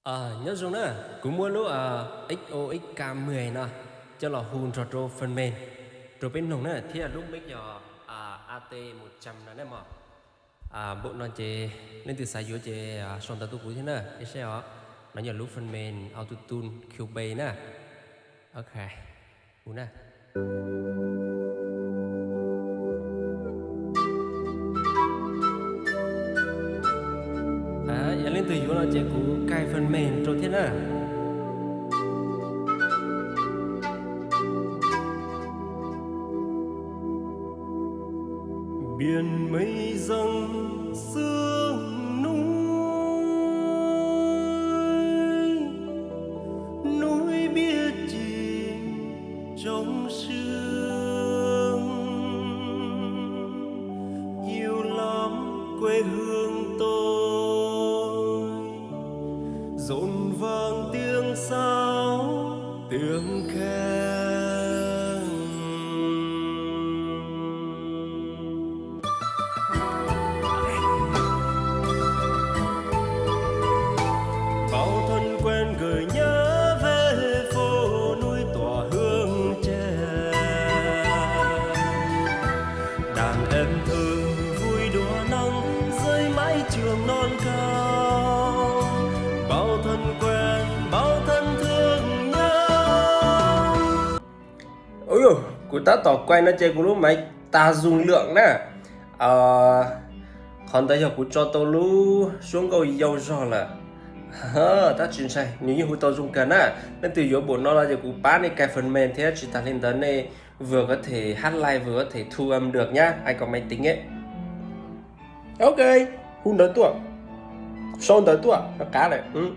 Nyob zoo na, kuv muab lub X O X K mười no coj los hu nrog rau phần mềm rau peb mloog na, thiab lub mic yog A T một trăm no ne mog. Bộ no ces leej twg xav yuav ces sau ntawv tuaj kuv thiab na, ib saib os. No yog lub phần mềm Auto-Tune Cubase na. Ok, hu na. Yog leej twg yuav no ces kuv cài phần mềm rau thiab na. Biển mây giăng sương núi, núi biết chìm trong sương. Yêu lắm quê hương tôi, rộn vang tiếng sáo, tiếng khen. Bao thân quen gửi nhớ về phố núi tỏa hương tre. Đàn em thơ vui đùa nắng dưới mái trường non cao. Bao thân quen, bao thân thương nhau. Ui, kuv tab tom quay no ces kuv lub máy tag dung lượng na. Qhov ntawd yog kuv tso tau lub suab nkauj yau zog lawm. Tab tsis ntshai, nws yeej hu tau zoo kawg na. Leej twg yuav bộ no no ces kuv pab nej cài phần mềm thiab tsis tas li ntawd nej vừa có thể hát live vừa có thể thu âm được nhá, ai có máy tính ấy. Ok, hu ntawv tuaj, sau ntawv tuaj, qab lawm.